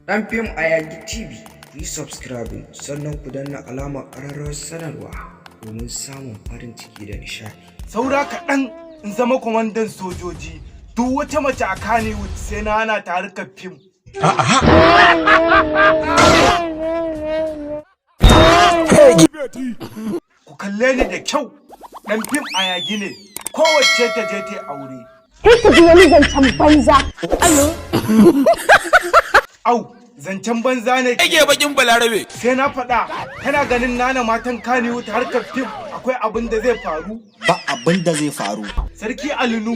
Ɗan Fim a Yagi TV, ku yi subscribing sannan ku danna alamar ƙararrawar sanarwa domin samun farin ciki da nishaɗi. Saura kaɗan in zama kwamandan sojoji, duk wata mace a Kannywood sai na hana ta harkar fim. Ku kalle ni da kyau, ɗan fim a yagi ne, kowacce ta je ta yi aure. Kai ka ji wani zancen banza. Au, zancen banza ne. Rage bakin Balarabe. Sai na faɗa, kana ganin nana matan Kannywood harkar fim akwai abin da zai faru? Ba abin da zai faru. Sarki Alinu,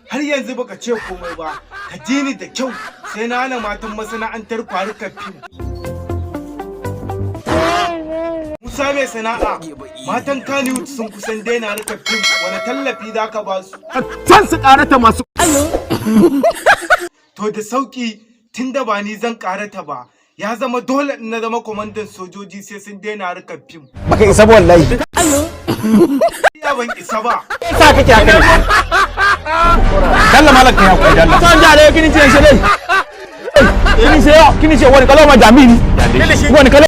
har yanzu baka ce komai ba, ka ji ni da kyau, sai na hana matan masana'antar harkar fim. Musa mai sana'a, matan Kannywood sun kusan daina harkar fim, wani tallafi za ka ba su? Can su karata masu. To da sauki, tunda ba ni zan karata ba, ya zama dole in na zama kwamandan sojoji sai sun daina harkar fim. Baka isa ba wallahi. Ya ban isa ba. Sa kake haka ne? Dalla malam, kai hakuri dalla. San jare kini ce ṣe dai. Kini ṣe ọ kini ṣe wọ́n nìkan ló máa jà mí ni. Wọ́n nìkan ló.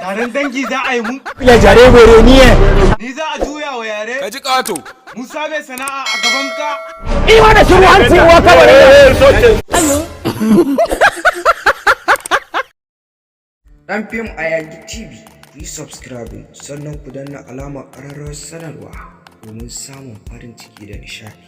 Taron dangi za a yi mun. Ilẹ̀ jàre wèrè ni ẹ̀. Ni za a juya wa yare. Ka ji ƙato. Musa mai sana'a a gaban ka. Ima da shiru an ci wa kawai. Ɗan Fim a Yagi TV, ku yi subscribing sannan ku danna alamar ƙararrawar sanarwa domin samun farin ciki da nishaɗi.